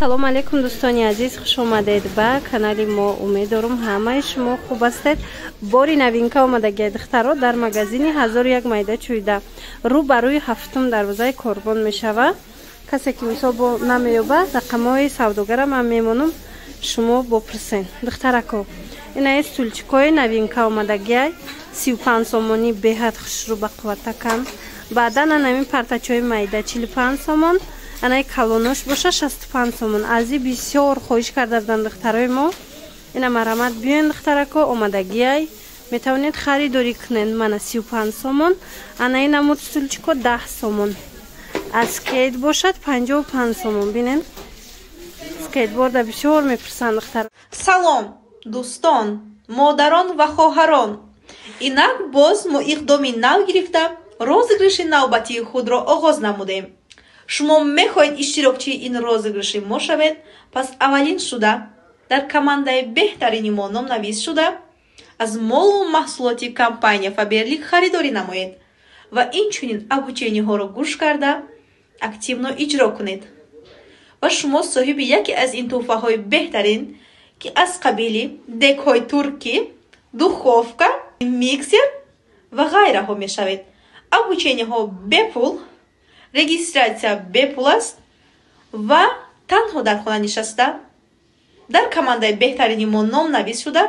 Ассалому алайкум, дӯстони азиз, хуш омадед ба канали мо. Умед дорум, ҳамаи шумо хуб ҳастед. Бори новинка омадагия, духтаро, дар магазини 1001 майда чӯйда, рӯ ба рӯи ҳафтум дарвозаи Корбон мешавад. Касе ки мисол бо намеёбад, рақамҳои савдогара ман мемонам, шумо бопурсен. Духтарако, инаи стульчикҳои новинка омадагиай, 35 сомонӣ, беҳад хушрӯ, ба қувватакан. Баъдан анамин партачои майда 45 сомон, анаи калонош боша 65 сомон. Ази бисёр хоҳиш карда буданд духтарои мо. Ина марҳамат, биёен, духтарако, омадагиай, метавонед харидорӣ кунед. Мана, 35 сомон. Анаи намуд стульчико 10 сомон, аз скейт бошад 55 сомон. Бинен, скейтборда бисёр мепурсанд, духтар. Салом, дӯстон, модарон ва хоҳарон! Инак боз мо иқдоми нав гирифта, розыгрыши навбатии худро оғоз намудем. Шумо мехоҳед иштирокчии ин розыгрыши мо шавед? Пас аввалин шуда дар командаи беҳтарини мо номнавис шуда, аз молу маҳсулоти компания «Фаберлик» харидорӣ намоед ва инчунин обучениҳоро гӯш карда, активно иҷро кунед ва шумо соҳиби яке аз ин тӯҳфаҳои беҳтарин, ки аз қабили дегҳои туркӣ, духовка, миксер ва ғайраҳо мешавед. Обучениҳо бепул, регистрация бепул аст ва танҳо дар хона нишаста, дар командаи беҳтарини мо номнавис шуда,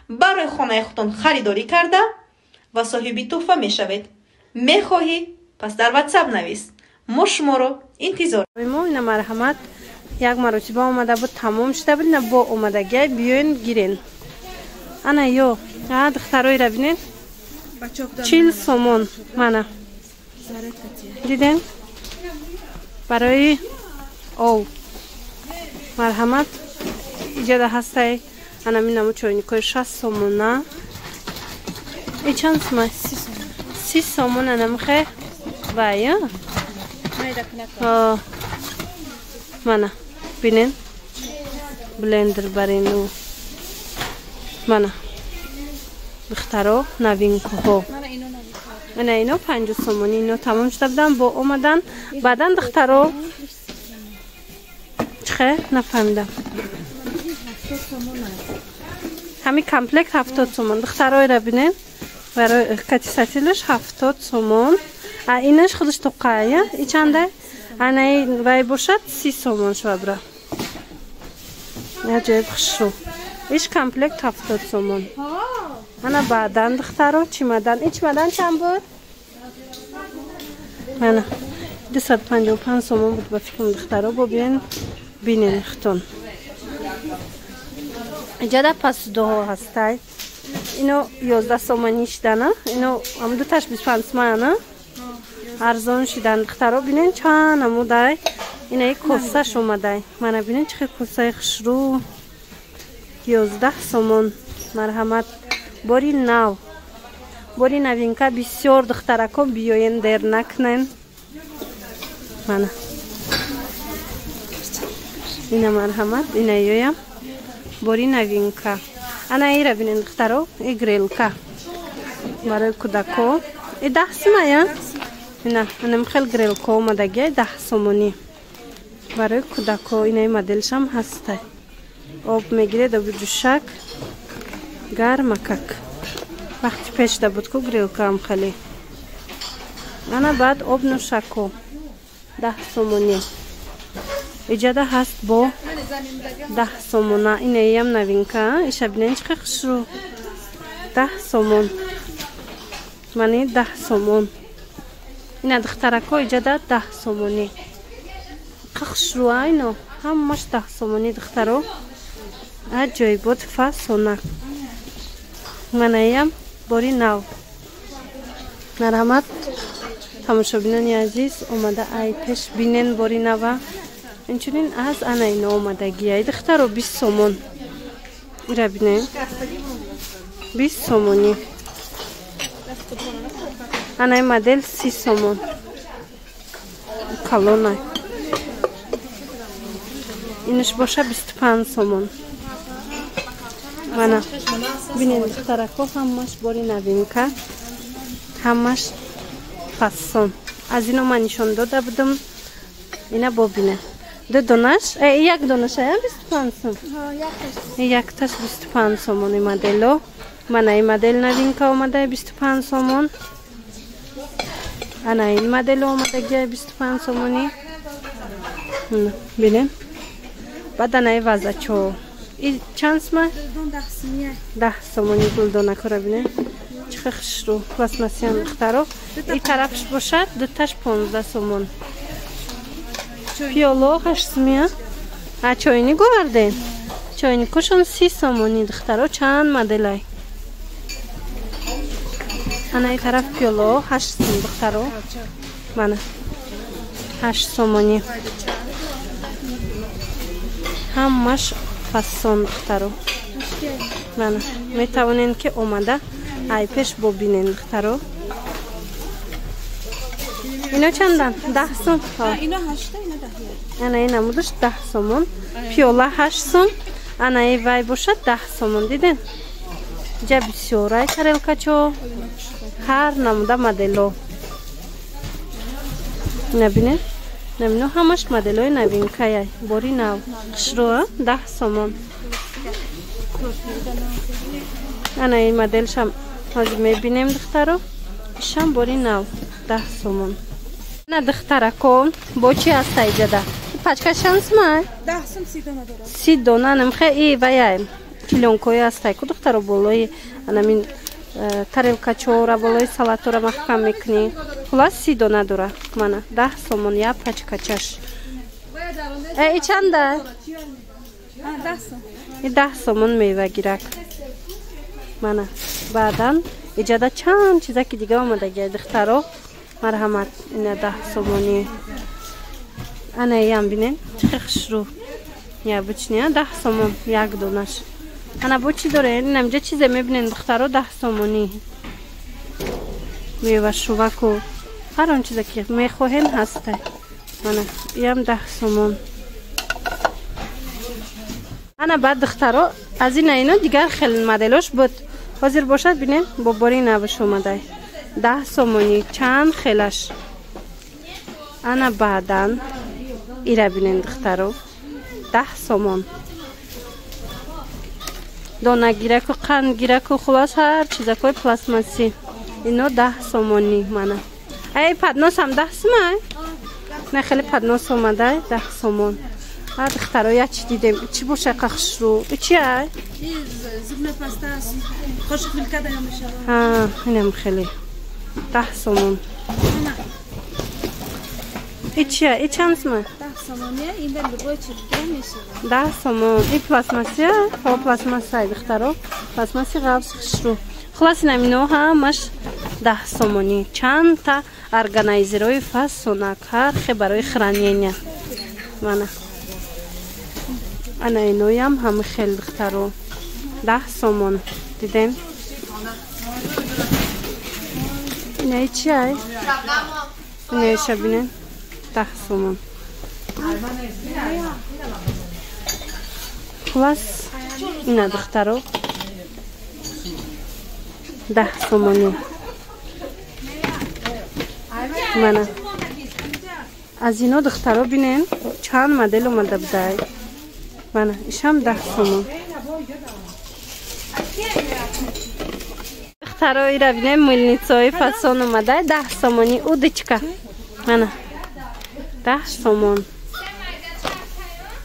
барои хонаи худтон харидорӣ карда ва соҳиби тӯҳфа мешавед. Мехоҳӣ, пас дар Ватсап навис, мо шуморо интизор. Мо ина марҳамат, як маротиба омада буд, тамом шуда буд, ина бо омадагиай, биёен, гирен. Ана ё а духтароира бинен, 40 сомон. Мана, диден, барои ов марҳамат. Иҷода ҳастай анами наму чойникои 60 сомона. И чанд сума? 30 сомон. Анамихе вая, мана, бинен, блендер барину. Мана, духтаро, новинкаҳо. Ана ино 50 сомонӣ. Ино тамом шуда будан, бо омадан. Баъдан, духтаро, чихе нафаҳмидам, ҳамин комплект 70 сомон. Духтароира бинен, барои кати сатилаш 70 сомон. А инаш худаш тоқая и чанда? Анаи вай бошад 30 сомон шава бира. Аҷоиб хушрӯ иш комплект 70 сомон. Ана баъдан, духтаро, чемодан. Ин чемодан чанд буд? Мана, 255 сомон буд ба фикрам, духтаро. Бо биён, бинен хутон. Иҷода посудаҳо ҳастай. Ино 11 сомонӣ шидана, ино дуташ 25 сомана, арзон шидан. Духтаро, бинен, чанд намудай. Инаи косаш омадай. Мана, бинен, чӣ хел косаи хушрӯ, 11 сомон. Марҳамат, бори нав, бори новинка бисёр. Духтарако, биёен, дер накунен. Мана, ина марҳамат, ина ёям бори новинка. Ана ира бинен, духтаро, и грелка барои кӯдако и 10 сумая. Ина анам хел грелка омадагия, 10 сомонӣ барои кӯдако. Инаи моделшам ҳастай, об мегиред, оби ҷӯшак, гармакак. Вақти пешда буд ку грелкаам хеле. Ана баъд об нӯшако 10 сомонӣ иҷода ҳаст, бо 10 сомона. Инаиям новинка. Иша бинен, чӣ хушрӯ, 10 сомон. Мани 10 сомон. Ина, духтарако, иҷода 10 сомонӣ, хушрӯа. Ино ҳамаш 10 сомонӣ, духтаро, аҷоибот, фасона. Манаям бори нав. Марҳамат, тамошобинони азиз, омада ай пеш бинен бори нава. Инчунин аз ана ино омадагиай, духтаро, 20 сомон. Ира бинен, 20 сомонӣ. Анаи модел 30 сомон, калонай. Инаш боша 25 сомон. Мана, бинен, духтарако, ҳамаш бори новинка, ҳамаш фасон. Аз ино ман нишон дода будам. Ина бобине. Ду донаш, як донаш ая 25 сом. Якташ 25 сомон модело. Мана ин модел новинка омада 25 сомон. Ана ин модел омадагия 25 сомони. Бинем. Баъд ана ин вазачо. И чанд сма? 10 сомони гулдонакора бинем. Чӣ хушрӯ пластмассиян духтаро. И тарафш бошад дуташ 15 сомон. Пиёло 8 сомия. А чойник овардем. Чойникошон 30 сомони духтаро чанд моделай. Ана и тараф пиёло 8 сом духтаро. Мана 8 сомони. Ҳамаш фасон духтаро. Мана метавонен ки омада ай пеш бобинен духтаро. Ино чандан? 10 сом. Ино 8, ино 10. Ана ин амудаш 10 сомон. Пиёла 8 сом. Ана и вай бошад 10 сомон диден. Ҷа бисёрай тарелкачо. Ҳар намуда модело. Набинед? Намино ҳамаш моделои новинкая. Бори нав. Хушрӯ 10 сомон. Ана ин моделшам ҳозир мебинем духтаро. Ишам бори нав 10 сомон. На духтарако бо чи аста иҷада? Пачка чанд сомай? 10 сом 30 дона дорад. 30 дона намхе и ваяй. Пилёнкои астай ку духтаро болои анамин тарелкачора болои салатора маҳкам мекунӣ. Хулас 30 дона дора. Мана 10 сомон я пачкачаш. И чанда? 10 сом. И 10 сомон мевагирак. Мана баъдан иҷада чанд чизаки дига омадагия духтаро. Марҳамат ина 10 сомони. Ана иам бинен чӣ хушрӯ. Необычный 10 сомон як донаш. Ана бо чӣ доре? Инамҷа чизе мебинен духтаро 10 сомони. Мева шуваку ҳар он чизе ки мехоҳем ҳаста. Мана иам 10 сомон. Ана баъд духтаро аз ина ино дигар хел моделош буд. Ҳозир бошад бинем бо бори навш омадай. 10 сомони чанд хелаш. Ана баъдан ира бинен духтаро 10 сомон. Донагираку қандгираку хулос ҳар чизакои пластмассӣ. Ино 10 сомони мана. Ай подносам 10 сомай? Не хеле поднос омадай 10 сомон. А духтаро я чӣ дидем? Чӣ боша қахшрӯ? Чи ай? Зубная паста, қошиқ вилка да мешава. А, инам хеле 10 сомон. И чи ай? И чанд сомон? 10 сомон, ин дар любой чизга мешава. 10 сомон. И пластмассия? Ҳо пластмассай духтаро. Пластмасси ғафс хушрӯ. Хулас инам ино ҳамаш 10 сомони. Чандта органайзерои фасонак ҳар хе барои хранения. Мана. Ана иноям ҳама хел духтаро 10 сомон. Дидем? Инаи чи ай? Инаиша бинем 10 сомон. Хулас ина духтаро 10 сомони. Мана аз ино духтаро бинем чанд модел омада будай. Мана ишам 10 сомон. Духтаро ира бинем мыльницаи фасон омада 10 сомони удочка. Мана 10 сомон.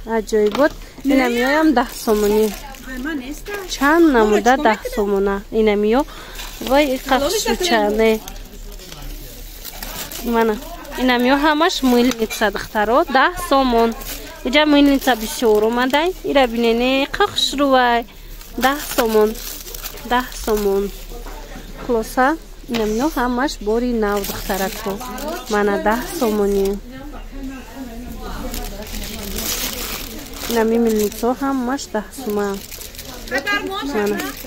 Аҷоибот. Инамиёям 10 сомони. Чанд намуда 10 сомона. Инамиё вай қахшучане. Мана инамиё ҳамаш мыльница духтаро 10 сомон. Иҷа мыльница бисёр омадай. Ира бинене қахшрувай 10 сомон. 10 сомон. Хулоса инамиё ҳамаш бори нав духтарако. Мана 10 сомони. Инами мыльницо ҳамаш 10 сомон.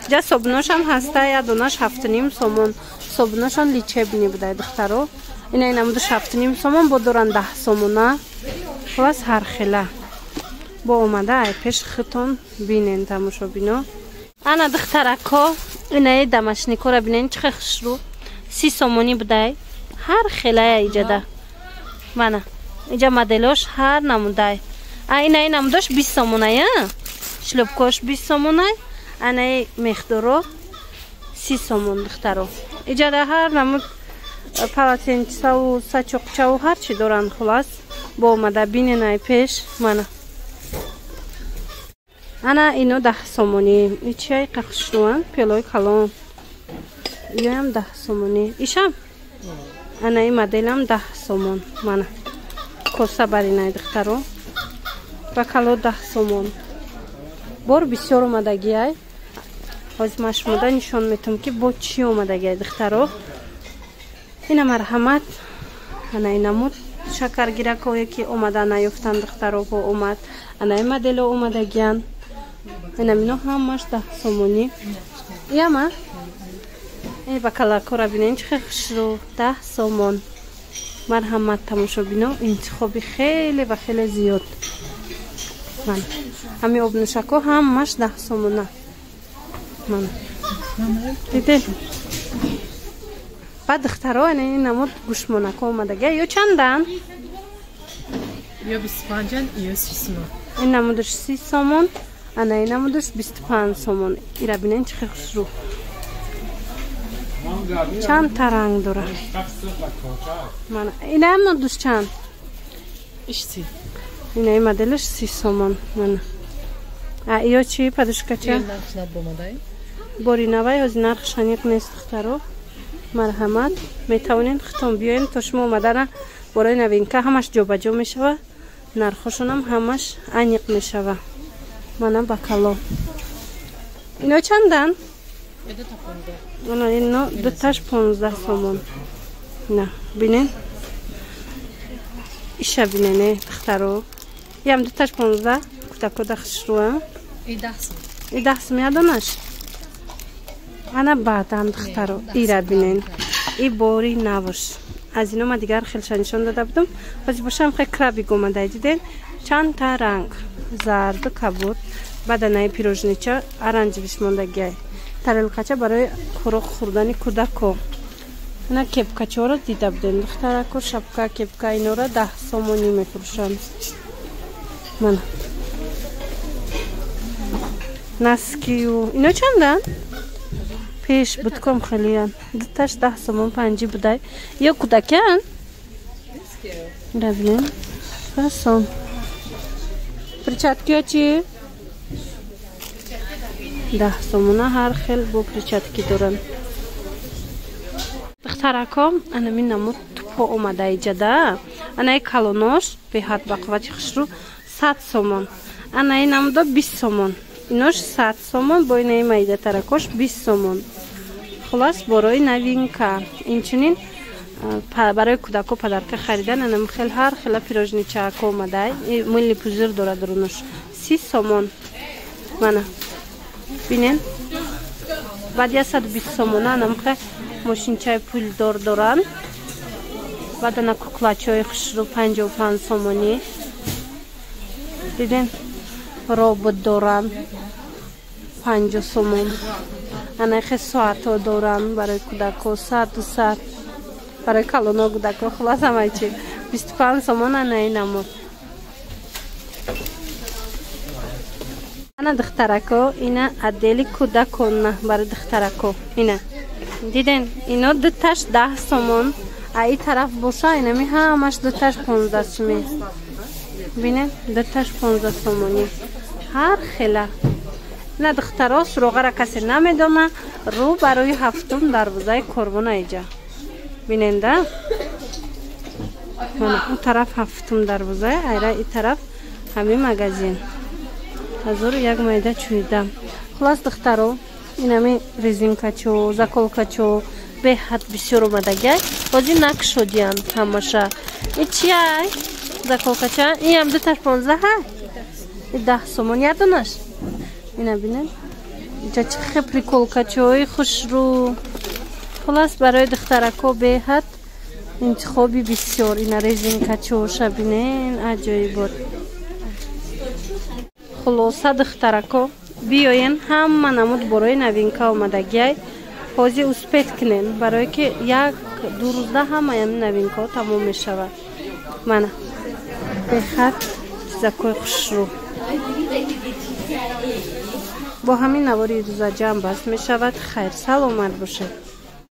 Ҷа собуношам ҳаста, я донаш 7,5 сомон. Собуношон лечебный будай духтаро. Ина инамудаш 7,5 сомон, бо доран 10 сомона. Хулас ҳар хела. Бо омада ай пеш хитон бинен тамошобино. Ана духтарако, инаи дамашникора бинен чӣ хушрӯ. 30 сомонӣ будай. Ҳар хелая иҷада. Мана иҷа моделош ҳар намудай. А ина намудош 20 сомонай, а? Шлёпкош 20 сомонай, анаи мехдоро 30 сомон духтаро. Иҷада ҳар намуд полотенцаву сачоқчаву ҳар чи доранд хулас. Бо омада биненай пеш мана. Ана ино 10 сомонӣ. Ичай қахшуан пелои калон. Иёям 10 сомонӣ. Ишам? Ана и моделам 10 сомон. Мана. Коса баринай духтаро. Бакало 10 сомон. Бор бисёр омадагиай. Ҳозир ман шумода нишон метам ки бо чӣ омадагиай духтаро. Ина марҳамат. Ана инамуд шакаргиракое ки омада наёфтанд духтаро бо омад. Ана и модело омадагиян. Ина мино ҳамаш 10 сомонӣ. Яма? Э бакалакора бинен чӣ хел хушрӯ 10 сомон. Марҳамат тамошобино, интихоби хеле ва хеле зиёд. Ман ҳами обнӯшако ҳамаш 10 сомона. Ман дидед? Баъд духтаро ана ин намуд гӯшмонако омадагия. Ё чандан? Ё 25-ан, ё 30 сомон. Ин намудаш 30 сомон, ана ин намудаш 25 сомон. Ира бинен чӣ хел хушрӯ. Чанд та ранг дорад. Мана инаам намудаш чанд? Иш 30. Инаи моделаш 30 сомон. Мана. А иё чӣ подушкача? Бори навай ҳозир нархш аниқ нест духтаро. Марҳамат, метавонед худтон биёед то шумо омадана бораи новинка ҳамаш ҷобаҷо мешава, нархошонам ҳамаш аниқ мешава. Мана бакало. Ино чандан? Ана ино дуташ 15 сомон. На, бинен. Иша бинене духтаро. Ям дуташ 15, кӯдакода хушрӯа. И 10 сом. И 10 сом ядонаш. Ана баъдан духтаро ира бинен. И бори навш. Аз ино ма дигар хелша нишон дода будам. Ҳозир бошам хел крабик омада диден. Чанд та ранг. Зарду кабуд. Баъд анаи пирожнича оранжевиш мондагиай. Тарелкача барои хӯрок хӯрдани кӯдако. Ана кепкачаро дида будем. Духтарако шапка, кепка инора 10 сомонӣ мефурӯшанд. Мана. Наскию. Ино чандан? Пеш бутком хелиян. Дуташ 10 сомон 5 будай. Ё кӯдакиян? Равнем. Фасон. Перчаткиё чӣ? 10 сомона ҳар хел бо перчатки доранд. Духтарако, анами намуд тупо омада иҷада. Анаи калонош беҳад ба қуввати хушрӯ 100 сомон. Анаи намудо 20 сомон. Инош 100 сомон, бо инаи майдатаракош 20 сомон. Хулас борои новинка. Инчунин барои кӯдако подарка харидан анам хел ҳар хела пирожничаако омадай. Мыльный пузыр дорад рунош. 30 сомон. Мана. Бинен. Баъд 120 сомона анам хел мошинчаи пулдор доранд. Баъд ана куклачои хушрӯ 55 сомонӣ. Диден? Робот доранд 50 сомон. Ана хел соатҳо доранд барои кӯдако 100-200, барои калоно кӯдако хулас ҳамаи чи 25 сомон анаи намуд. Ана духтарако, ина отдели кӯдакона барои духтарако. Ина диден, ино дуташ 10 сомон, а и тараф боша инами ҳамаш дуташ 15 сомон. Бинен, дуташ 15 сомонӣ. Ҳар хела. Ина духтаро суроғара касе намедона, рӯ барои ҳафтум дарвозаи корвона иҷа. Биненда? Мана у тараф ҳафтум дарвоза, айра и тараф ҳамин магазин. 1001 майда чӯида. Хулас духтаро, инами резинкачо, заколкачо беҳад бисёр омадагиай. Ҳозир накшодиянд ҳамаша. И чиай? Заколкача? Иам дуташ 15 ҳай? И 10 сомон ядонаш. Ина бинен. Иҷа чӣ хел приколкачои хушрӯ. Хулас барои духтарако беҳад интихоби бисёр. Ина резинкачоша бинен, аҷоибот. Хулоса духтарако, биёен ҳама намуд борои новинка омадагиай. Ҳозир успеть кунен, барое ки 1-2 рӯзда ҳамаи ҳамин новинкаҳо тамом мешавад. Мана беҳад Чизакҳои хушрӯ. Бо ҳамин навори рӯза ҷамъ баст мешавад. Хайр, саломат бошед.